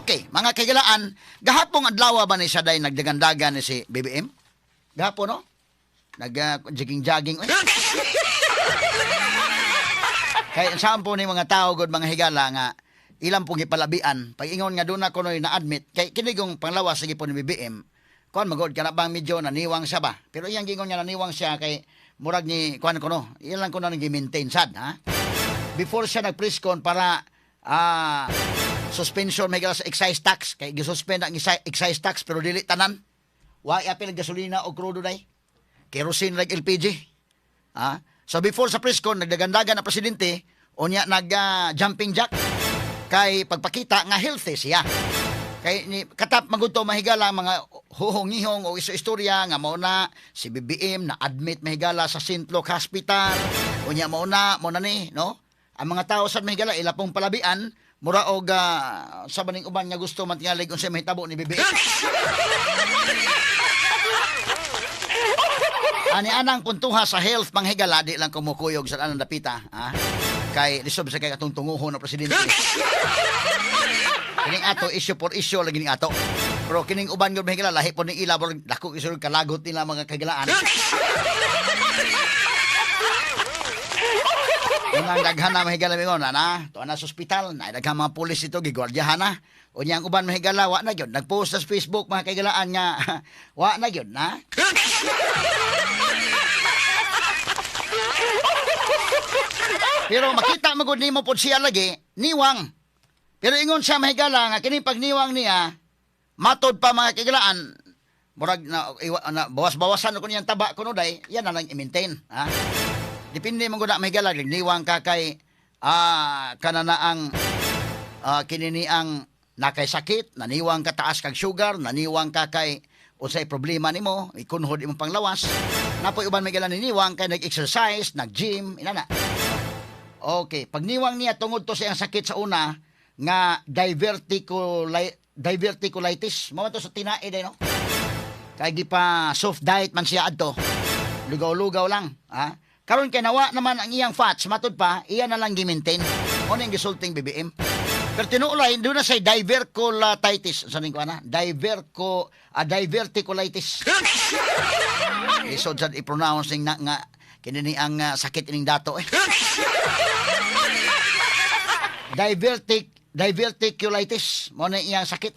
Okay, mga kagilaan, gahapong adlaw ba ni siya day nagdagandagan ni si BBM? Gahapon, no? Nag jogging-jogging. Uy. Kay saan po ni mga tao gud, mga higala, nga ilang pong gipalabian pag ingon nga doon ako noy na-admit kay kinigong panglawas sige po ni BBM, kuan magod kana bang medyo naniwang siya ba, pero iyang gingon nga naniwang siya kay murag ni kuan ko no, iyan lang ko na gi-maintain sad ha before siya nag-press con para suspension may sa excise tax, kay gisuspend ang excise tax pero dili tanan, wa apil gasolina o krudo day, kerosene like LPG. Ah, so before sa press con nagdagandagan na presidente, unya nag jumping jack kay pagpakita nga healthy siya. Kay ni katap magudto mahigala mga huhong-ihong o iso istorya nga mao na si BBM na admit mahigala sa St. Luke Hospital. Unya mao na ni, no? Ang mga tao sa mahigala ila pong palabian mura og sa baning uban nga gusto man tingali unsay mahitabo ni BBM. Ani anang puntuha sa health manghigala, di lang kumukuyog sa anang dapita, ha? Kay lisob sa kay atong tunguhon na presidente. Kining ato issue for issue lagi ning ato. Pero kining uban gud mahigala lahi po ning ila, murag dako isulod kalagot nila mga kagilaan. Unang daghan na mahigala mingon na tuwa na sa ospital, na daghan mga pulis ito gigwardyahan na. Unya ang uban mahigala wa na gyud. Nagpost sa Facebook mga kagilaan nga wa na gyud na. Pero makita mo gud nimo pod siya lagi niwang. Pero ingon siya mahigala nga kining pagniwang niya matod pa mga kagilaan murag na, iwa, na bawas-bawasan ko niyang taba kuno day, yan na lang i-maintain, ha. Depende man gud na mahigala niwang ka kay kana na ang kinini ang nakay sakit, naniwang ka taas kag sugar, naniwang ka kay unsay problema nimo, ikunhod imong panglawas. Napoy uban mahigala niniwang kay nag-exercise, nag-gym, inana. Okay, pagniwang niya tungod to sa iyang sakit sa una nga diverticulitis, mao to sa tinae day no. Kay gipa soft diet man siya adto. Lugaw-lugaw lang, ha. Karon kay nawa naman ang iyang fats, matud pa, iya na lang gi-maintain. Mo ning gisulting BBM. Pero tinuolay doon na say diverticulitis, sa ning kuana, diverticulitis. Isod sad i-pronounce ning na nga kini ni ang sakit ining dato eh. Diverticulitis mo na iyang sakit.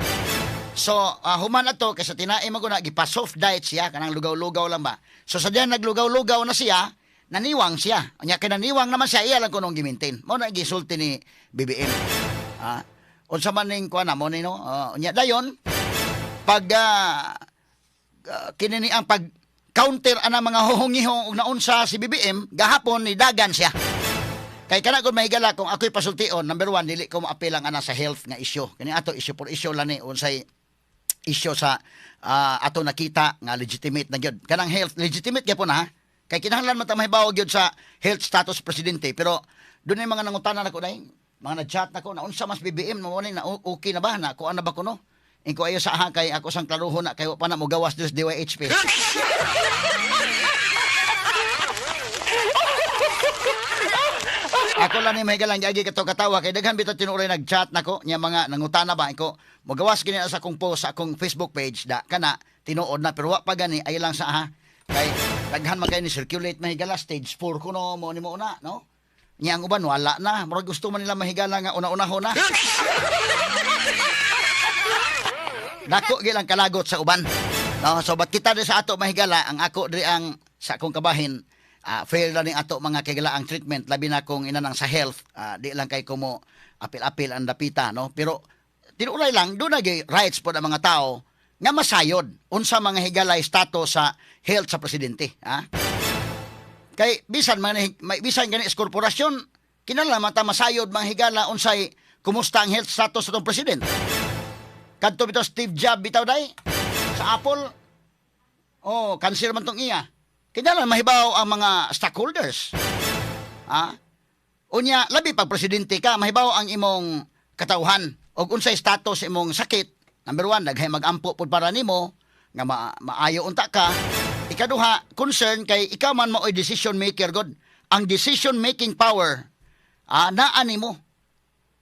So human ato kay sa tinae man guna gipa soft diet siya kanang lugaw-lugaw lang ba. So sa diyan naglugaw-lugaw na siya, naniwang siya. Unya kay naniwang naman siya, iya lang kunong gi-maintain. Mo na gisulti ni BBM. Unsa man ning kuan na mo ni no? Unya dayon pag kini ni ang pag counter ana mga huhongihong og naunsa si BBM gahapon ni dagan siya. Kay kana gud mahigala kung ako'y pasultion, number one, dili ko maapil ang ana sa health nga issue. Kini ato issue for issue lang ni unsay issue sa ato nakita nga legitimate na gyud. Kanang health legitimate gyud po na ha. Kay kinahanglan man ta mahibaw gyud sa health status presidente, pero dunay mga nangutana nako dai, mga nag-chat nako na unsa mas BBM mo ni na okay na ba na kuan na ba kuno? Ingko ayo sa aha kay ako sang klaruhon na kay wa pa na mogawas dos DYHP. Ako lang ni mahigalang giagi kato katawa kay daghan bitaw tinuoray nag-chat nako nya mga nangutana ba ko mogawas gini sa akong post sa akong Facebook page da kana tinuod na pero wa pa gani ay lang sa aha kay daghan man kay ni circulate mahigala stage 4 kuno mo ni mo una no nya ang uban wala na murag gusto man nila mahigala nga una-unahon na. Dako gyud ang kalagot sa uban no, so bat kita di sa ato mahigala ang ako diri ang sa akong kabahin. Fair lang ning ato mga kaigalaan treatment labi na kung inanang sa health, di lang kay kumo apil-apil ang dapita no, pero tinuray lang do na gyud rights pod ang mga tao nga masayod unsa mga higalay status sa health sa presidente, ha. Kay bisan man may bisan gani sa korporasyon kinahanglan man ta masayod mga higala unsay kumusta ang health status sa atong presidente. Kadto bitaw Steve Jobs bitaw day sa Apple, oh cancer man tong iya. Kinahanglan mahibaw ang mga stockholders. Ha? Unya, labi pag presidente ka, mahibaw ang imong katawhan og unsay status imong sakit. Number one, daghay magampo pud para nimo nga maayo unta ka. Ikaduha, concern kay ikaw man maoy decision maker god. Ang decision making power naa nimo.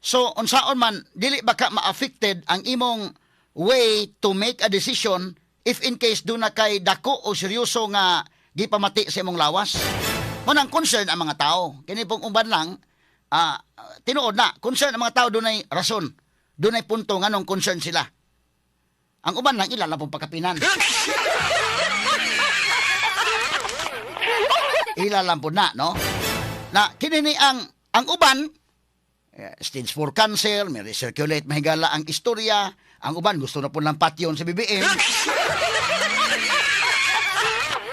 So unsaon man, dili ba ka ma-affected ang imong way to make a decision if in case duna kay dako o seryoso nga gipamati sa imong lawas? Mo nang concern ang mga tao. Kini pong uban lang, tinuod na, concern ang mga tao, dunay rason. Dunay punto nganong concern sila. Ang uban lang, ila lang pong pagkapinan. Ila lang po na, no? Na kini ni ang uban, stage 4 cancer, may recirculate mahigala ang istorya. Ang uban gusto na po ng patyon sa BBM.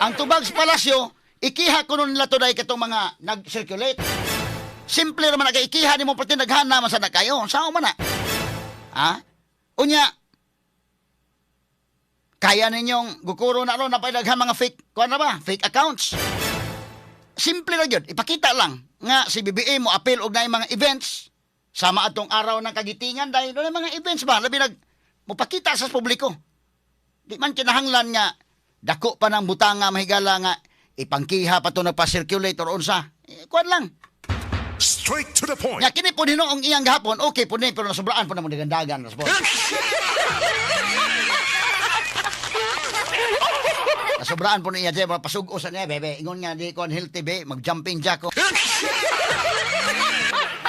Ang tubag sa palasyo, ikiha kuno nila today katong mga nag-circulate. Simple naman na ikiha ni mo pati naghana man sa na kayo. Saan man na? Ha? Unya, kaya ninyong gukuro na ron na daghan mga fake, kuan na ba? Fake accounts. Simple na yun. Ipakita lang nga si BBM mo appeal og naay mga events sama atong araw ng kagitingan dahil doon mga events ba labi nag mopakita sa publiko. Di man kinahanglan nga dako pa ng butanga mahigala nga ipangkiha pa to nagpa-circulate or unsa. Kuan lang. Straight to the point. Nga kini po hinuong iyang gahapon, okay po ni, pero nasobraan po na mo dagandagan. Nasobraan po niya dyan, pasug-o sa niya, bebe. Ingon nga, di ko healthy, be. Mag-jumping jack ko.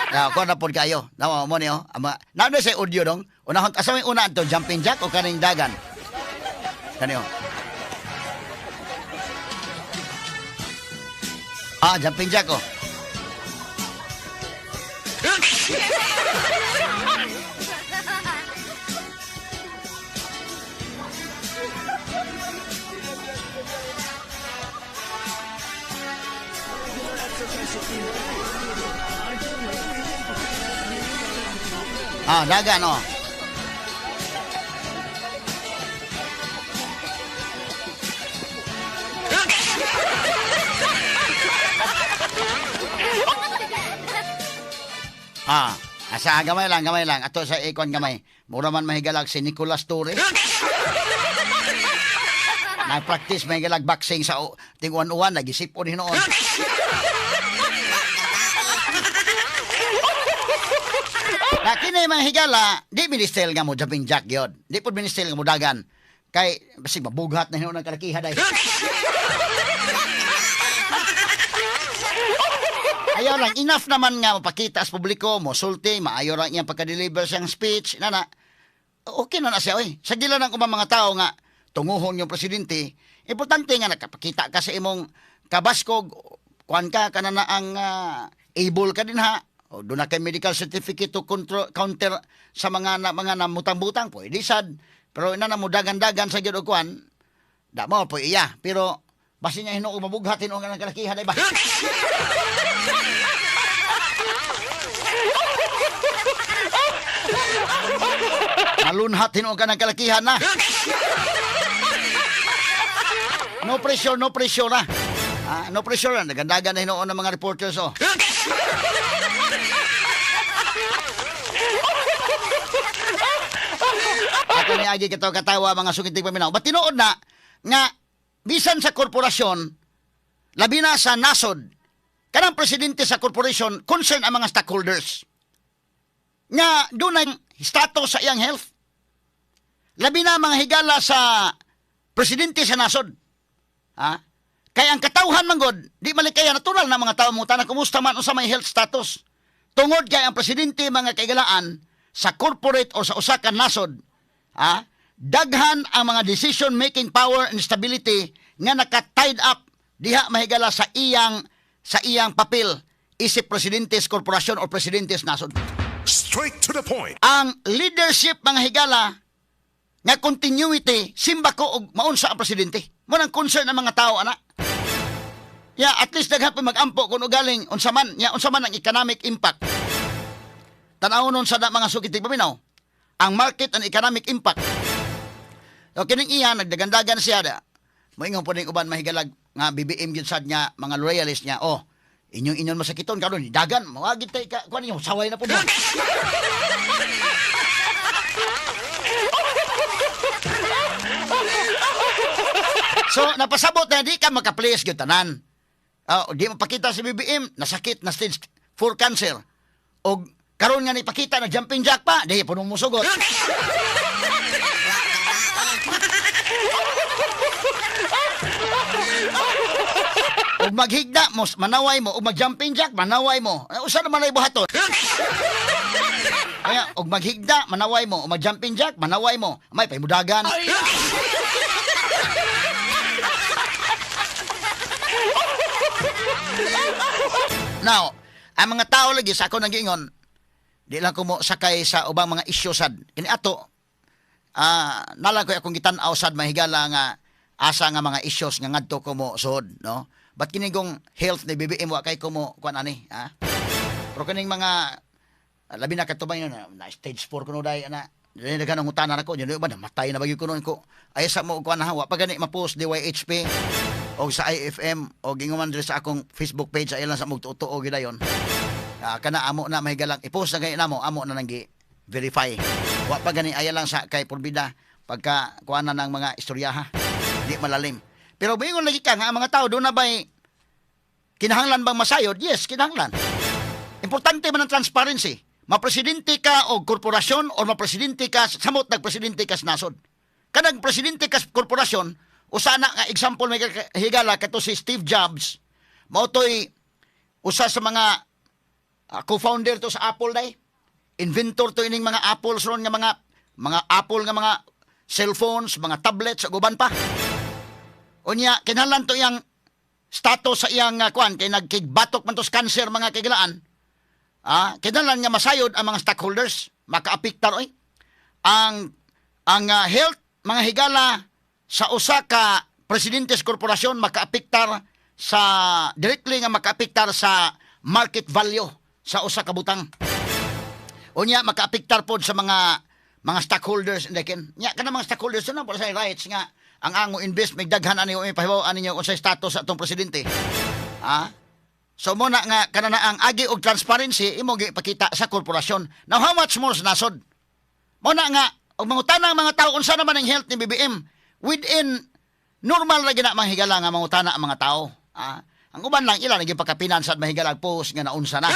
Kuha na po kayo. Nawa mo niyo. Naano sa audio dong? Unahon, asa may una ito, jumping jack o kaning dagan? Kaniyo. Jumping jack ko. Dagan, oh. Asa gamay lang, gamay lang. Ato sa ikon gamay. Mura man mahigalag si Nicolas Torres. Nag-practice mahigalag boxing sa tinguan-uwan, nagisip-on hinuon. Na kini mga higala, di ministel nga mo jumping jack yun. Di po ministel nga mo dagan. Kay, basig mabughat na hinuon ang kalakiha day. Ayaw lang, enough naman nga mapakita sa publiko, mo sulti, maayo lang iyang pagka-deliver siyang speech, nana. Okay na na siya, oy. Sa gila ng ubang mga tao nga, tunguhon yung presidente, importante nga nakapakita ka sa imong kabaskog, kuan ka, kanana ang able ka din ha. O doon na kay medical certificate to control, counter sa mga na, mga namutang-butang, pwede sad. Pero ina na mo dagan-dagan sa gyud og kuan, da mo po iya. Pero basin niya hinuo mabughat hinuo nga ng kalakihan ay ba? Malunhat hinuo ka ng kalakihan na. No pressure, no pressure na. No pressure na. Nagandagan na hinuon ng mga reporters, oh. Ako ni Agi katawa mga sukintig paminaw. Ba't tinuod na nga bisan sa korporasyon, labi na sa nasod, kanang presidente sa korporasyon, concern ang mga stockholders. Nga dunay status sa iyang health. Labi na mga higala sa presidente sa nasod. Ha? Kaya ang katawhan man god, di malikaya natural na mga tao mo tanang kumusta man unsa may health status. Tungod kay ang presidente mga kaigalaan sa corporate o sa usa ka nasod, ha? Daghan ang mga decision making power and stability nga naka-tied up diha mahigala sa iyang papel isip presidente sa korporasyon o presidente sa nasod. Straight to the point. Ang leadership mga higala nga continuity simba ko og maunsa ang presidente. Mo nang concern ang mga tao ana. Ya, at least daghan pa magampo kung ugaling unsa man, ya unsa man ang economic impact. Tan-aw nun sa mga sukitig paminaw. Ang market and economic impact. So kining iya nagdagandagan siya da. Moingon po ning uban mahigalag nga BBM gyud sad nga mga loyalist niya. Oh, inyong inyon masakiton karon dagan mawagid tay ka kuan ninyo saway na po mo. So napasabot na di ka maka-place gyud tanan. Di mapakita si BBM nasakit na stage 4 cancer og Karon nga nipakita na jumping jack pa, di puno mo sugot. Ug maghigda mo, manaway mo, ug mag-jumping jack, manaway mo. Usa naman ay buhaton. Kaya, ug maghigda, manaway mo, ug mag-jumping jack, manaway mo. May paimudagan. Now, ang mga tao lagi sa ako nang giingon, di lang ko mo sakay sa ubang mga isyu sad. Kini ato, nalang ko akong gitan-aw sad mahigala nga asa nga mga issues nga ngadto ko mo suod, no? But kini kong health ni BBM wa kay ko mo kuan ani, ha? Pero kining mga labi na katubay na, na stage 4 kuno day ana. Dili daghan ang utana nako, yun ba namatay na bagyo kuno ko. Ay sa mo kuan ha, wa pa gani ma-post DYHP o sa IFM o gingon man diri sa akong Facebook page ay lang sa mugtuo gidayon. Kana amo na mahigalang i-post na gani namo, amo na nang gi-verify. Wa pa gani ay lang sa kay Porbida pagka kuan na ng mga istoryaha. Di malalim. Pero moingon lagi ka nga ang mga tao doon na ba'y kinahanglan bang masayod? Yes, kinahanglan. Importante man ang transparency. Mapresidente ka og korporasyon o mapresidente ka samot nagpresidente ka sa nasod. Kanang presidente ka sa korporasyon, usa na nga example may higala kato si Steve Jobs. Mao toy usa sa mga co-founder to sa Apple day. Inventor to ining mga Apples ron nga mga Apple nga mga cellphones, mga tablets ug uban pa. Unya kinahanglan to iyang status sa iyang kuan kay nagkigbatok man to sa cancer mga kagilaan. Kinahanglan nga masayod ang mga stockholders, makaapektar oy. Ang health mga higala sa usa ka presidente sa korporasyon makaapektar sa directly nga makaapektar sa market value sa usa ka butang. Unya makaapektar pod sa mga stockholders ken. Nya kana mga stockholders na para sa rights nga ang ango invest may daghan ani o ipahibaw ani niyo unsay status sa atong presidente. So mo na nga kana na ang agi og transparency imo gipakita sa korporasyon. Now how much more sa nasod? Mo na nga og mangutana ang mga tao unsa naman ang health ni BBM within normal ra gina manghigala nga mangutana ang mga tao. Ang uban lang ila naging pagkapinan sad mahigala post nga naunsa na.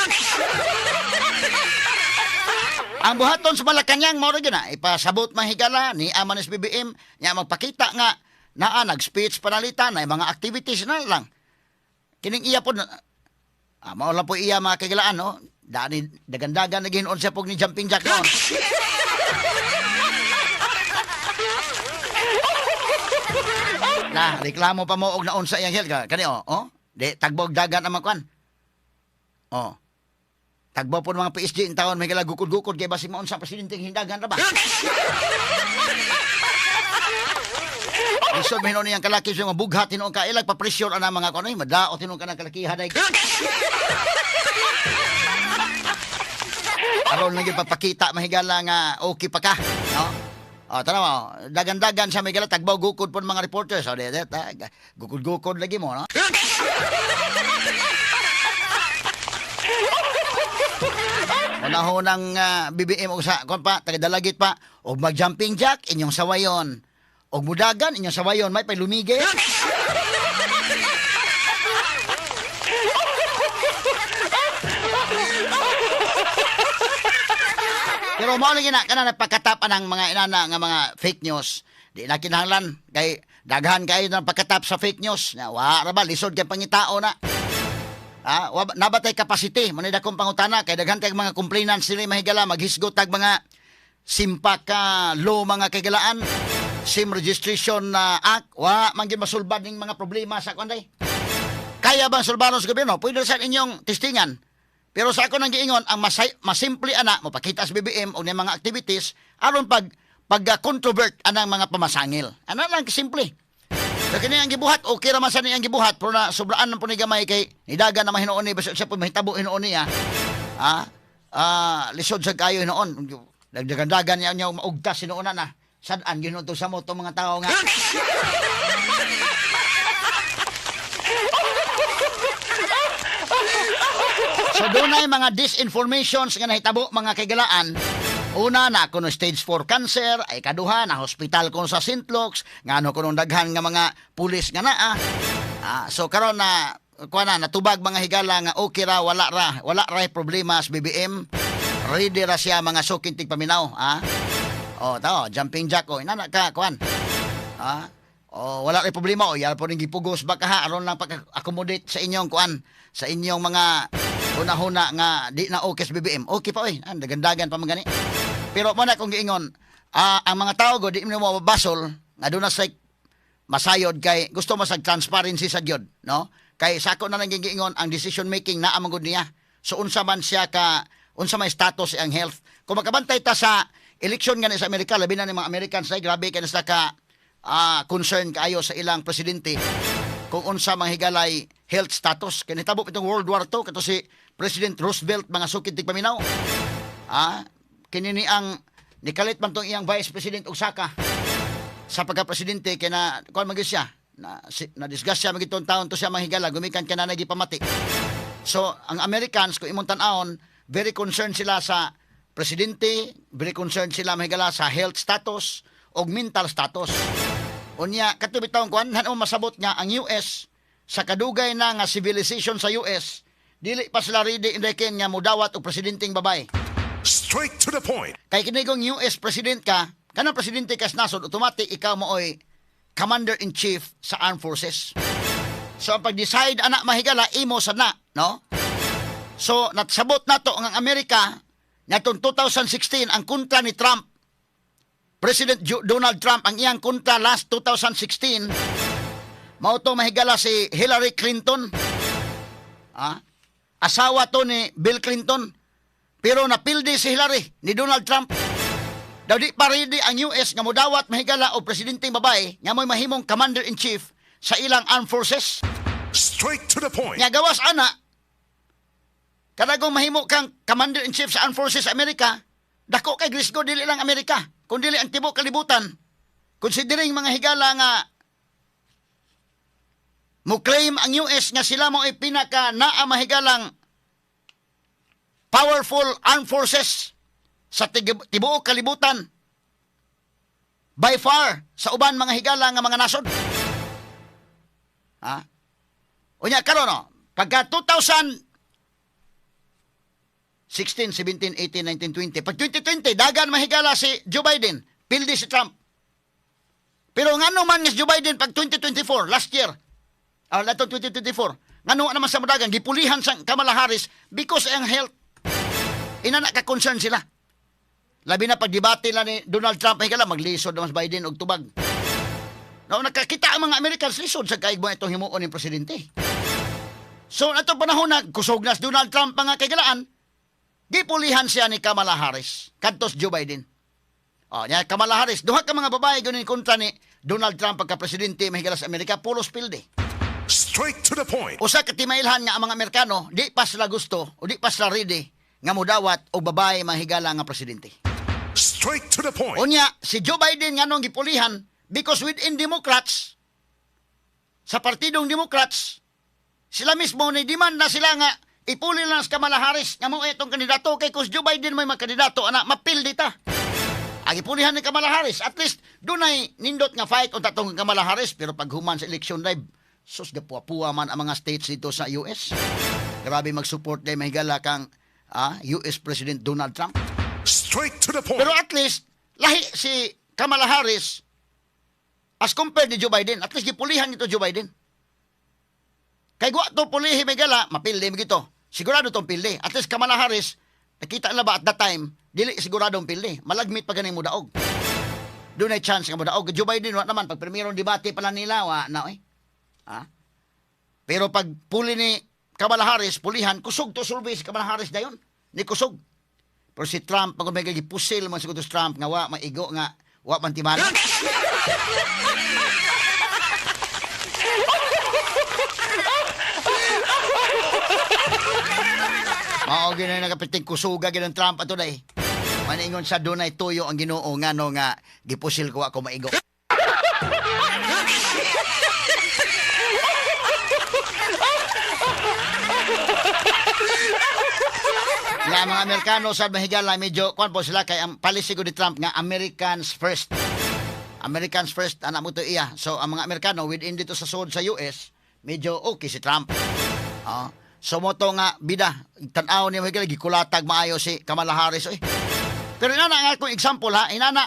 Ang buhaton sa Malacañang mao ra gina ipasabot mahigala ni aman ni BBM nya magpakita nga naa nag-speech panalita na mga activities na lang. Kining iya pod mao lang po iya mga kagilaan, no? Dani dagandagan na gihinuon siya pog ni jumping jack noon. Na reklamo pa mo og naon sa iyang health kani oh, oh. Di tagbog dagan ang kuan. Oh. Tagbo po mga PSG in taon may gala gukod-gukod kay basi maon sa presidente hindagan ra ba. Lisod man hinuon niyang kalaki sa mga bughat hinuon ka ilag pa-pressure ana mga kuan ay madaot hinuon ka ng kalakihan ay. Aron lang ipapakita mahigala nga okay pa ka, no? Oh, tanaw, dagan-dagan sa mahigala tagbaw gukod po mga reporters. Oh, di, di, gukod-gukod lagi mo, no? Unahon ng BBM og sa kon pa taga-dalagit pa og mag-jumping jack inyong sawayon. Og mudagan inyong sawayon may palumige. Pero mao lagi na kana nagpakatap anang mga inana nga mga fake news. Di na kinahanglan kay daghan kayo ng pagkatap sa fake news. Na wa ra ba lisod kay pangitao na. Nabatay capacity mo ni dakong pangutana kay daghan kay mga complainants sila mahigala maghisgot tag mga simpak ka law mga kaigalaan SIM registration na act wa man gyud masulbad ning mga problema sa kuan day. Kaya bang sulbaron sa gobyerno? Pwede sa inyong testingan. Pero sa ako nang giingon ang masimple ana mopakita sa BBM og mga activities aron pag controvert anang mga pamasangil. Ana lang simple. So kini ang gibuhat, okay ra man sa niyang gibuhat, pero na sobraan man po ni gamay kay nidagan na mahinuon ni basta siya po mahitabo hinuon niya. Lisod sa kayo hinuon. Dagdagan-dagan niya niya maugtas hinuon na. Sad-an ginuon to sa mo tong mga tao nga. So dunay mga disinformations nga nahitabo mga kaigalaan. Una na kuno stage 4 cancer, ay kaduha na hospital kuno sa St. Luke's, ngano kuno daghan nga mga pulis nga naa. So karon na kuan na natubag mga higala nga okay ra, wala ra problema sa BBM. Ready ra siya, mga suking tigpaminaw, ha? Oh, tao, jumping jack oh, inana ka kuan. Ha? Oh, wala kay problema oh, yar po ning gipugos ba ka aron lang pag-accommodate sa inyong kuan, sa inyong mga hunahuna nga di na okay sa BBM. Okay pa oy, ah, dagandagan pa man gani. Pero mo na kung giingon, ang mga tao go di mo mabasol nga doon na sa masayod kay gusto mo sa transparency sa gyud, no? Kay sako na lang giingon ang decision making naa man gud niya. So unsa man siya ka unsa may status ang health. Kung makabantay ta sa eleksyon nga ni sa Amerika, labi na ni mga Americans ay grabe kay na sila ka concern kaayo sa ilang presidente kung unsa mga higalay health status. Kay nitabo itong World War II kato si President Roosevelt, mga sukid tigpaminaw. Kini ni ang nikalit man tong iyang vice president og saka sa pagka-presidente kay na kuan man gyud siya na si, na discuss siya magitong taon to siya manghigala gumikan kay na gipamati. So ang Americans, kung imong tan-awon, very concerned sila sa presidente, very concerned sila mahigala sa health status og mental status. Unya kato bitawng kuan han mo masabot nga ang US sa kadugay na nga civilization sa US, dili pa sila ready inday nga mudawat og presidenteng babae. Straight to the point. Kay kini kung US president ka, kanang presidente ka sa nasod, automatic ikaw mo oy commander-in-chief sa armed forces. So ang pag-decide ana mahigala imo sa na, no? So natsabot nato ang Amerika natong 2016 ang kontra ni Trump. President Donald Trump, ang iyang kontra last 2016 mao to mahigala si Hillary Clinton. Ah? Asawa to ni Bill Clinton. Pero napildi si Hillary ni Donald Trump. Daw di pa ready ang US nga modawat mahigala og presidenteng babae nga mo'y mahimong commander-in-chief sa ilang armed forces. Straight to the point. Nga gawas ana, kadagong mahimo kang commander-in-chief sa armed forces sa Amerika, dako kay risgo dili lang Amerika, kun dili ang tibuok kalibutan. Considering mga higala nga mo claim ang US nga sila mo ay pinaka naa mahigalang powerful armed forces sa tibuok kalibutan by far sa uban mga higala nga mga nasod. Ha? Unya karon no, pagka 2016, 17, 18, 19, 20, pag 2020 dagan mahigala si Joe Biden, pildi si Trump. Pero ngano man nga si Joe Biden pag 2024 last year, latong 2024, ngano naman sa mudagan gipulihan sa Kamala Harris because ang health inana ka concern sila. Labi na pagdebate lang ni Donald Trump, higala maglisod naman si Biden og tubag. No, nakakita ang mga Americans lisod sa kaig mo itong himuon ng presidente. So, ato panahon na kusog na si Donald Trump, mga kaigalaan, gipulihan siya ni Kamala Harris kadtos Joe Biden. Oh, nya Kamala Harris, duha ka mga babae gunin kontra ni Donald Trump pagka presidente mahigala sa Amerika, pulos pildi. Straight to the point. Usa ka timailhan nga ang mga Amerikano di pa sila gusto o di pa sila ready nga modawat og babae mahigala nga presidente. Straight to the point. Unya, si Joe Biden nganong gipulihan because within Democrats, sa partidong Democrats, sila mismo ni demand na sila nga ipuli lang si Kamala Harris nga mo itong kandidato kay kung si Joe Biden may kandidato ana mapildi ta. Ang ipulihan ni Kamala Harris, at least dunay nindot nga fight unta tong Kamala Harris, pero pag human sa election live, sus, gapuwa-puwa man ang mga states dito sa US. Grabe mag-support day mahigala kang US President Donald Trump. Straight to the point. Pero at least, lahi si Kamala Harris as compared ni Joe Biden. At least gipulihan nito Joe Biden. Kay gwa to pulihi may gala, mapildi mo gito. Sigurado tong pildi. At least Kamala Harris, nakita na ba at that time, dili siguradong pildi. Malagmit pa ganing mudaog. Doon ay chance nga mudaog. Joe Biden, wa naman. Pag primerong debate pala nila, wa na eh. Ha? Pero pag puli ni Kamala Harris, pulihan, kusog to survey si Kamala Harris dayon. Ni kusog. Pero si Trump, pag may gipusil man siguro si Trump, nga wa maigo nga, wa man timana. Mao gyud na nakapiting kusuga gyud ang Trump ato day. Maningon sa dunay tuyo ang Ginoo ngano nga gipusil ko ako maigo. Nga mga Amerikano sa mahigala medyo kuan po sila kay ang policy ko ni Trump nga Americans first. Americans first ana mo to iya. So ang mga Amerikano within dito sa sud sa US medyo okay si Trump. So mo to nga bida, tan-aw niya, mga gikulatag maayo si Kamala Harris oy. Pero inana ang akong example ha, inana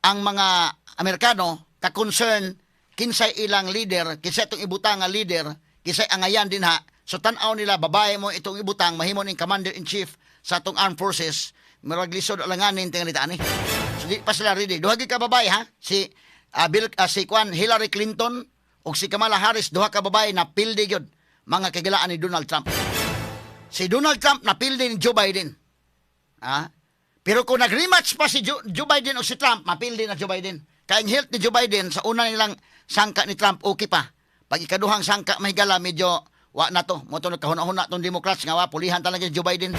ang mga Amerikano ka-concern kinsay ilang leader, kinsay itong ibutang nga leader, kinsay angayan din ha. So tan-aw nila, babae mo itong ibutang, mahimo ning commander in chief sa atong armed forces, murag lisod alanganin tingali ani. So di pa sila ready. Duha gyud ka babae ha, si Bill si kwan Hillary Clinton ug si Kamala Harris, duha ka babae na pildi gyud mga kagilaan ni Donald Trump. Si Donald Trump na pildi ni Joe Biden. Ah? Pero kung nag-rematch pa si Joe Biden o si Trump, mapildi na Joe Biden. Kaya ang health ni Joe Biden, sa una nilang sangka ni Trump, okay pa. Pag ikaduhang sangka, may gala, medyo wa na to. Mo to nagkahuna-huna tong Democrats nga wa, pulihan talaga si Joe Biden.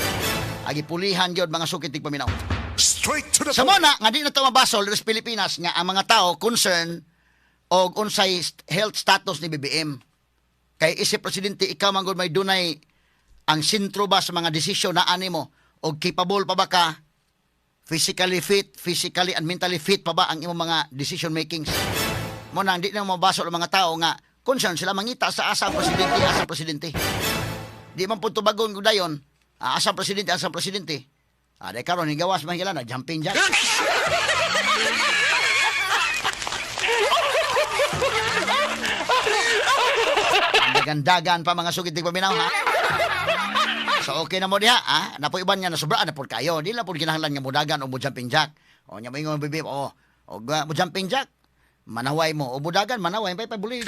Agi pulihan gyud, mga sukit paminaw. Straight to the Sa point. muna, nga di na to mabasol sa Pilipinas nga ang mga tao concern og unsay health status ni BBM. Kay isip presidente, ikaw man gud may dunay ang sentro ba sa mga desisyon na animo og capable pa ba ka, physically fit, physically and mentally fit pa ba ang imong mga decision makings. Mo na hindi na mabasol ang mga tao nga concern sila mangita sa asa ang presidente, asa ang presidente. Di man pud tubagon gud dayon, asa ang presidente, asa ang presidente. Di karon higawas man na jumping jack. Dagan-dagan pa, mga sugid paminaw ha. So okay na mo diha, ha? Napo iban nga nasobraan na pud kayo. Di lang pud kinahanglan nga mudagan o mo jumping jack. O nya moingon bibi, oh, og mo jumping jack. Manaway mo o mudagan, manaway pay pabuli.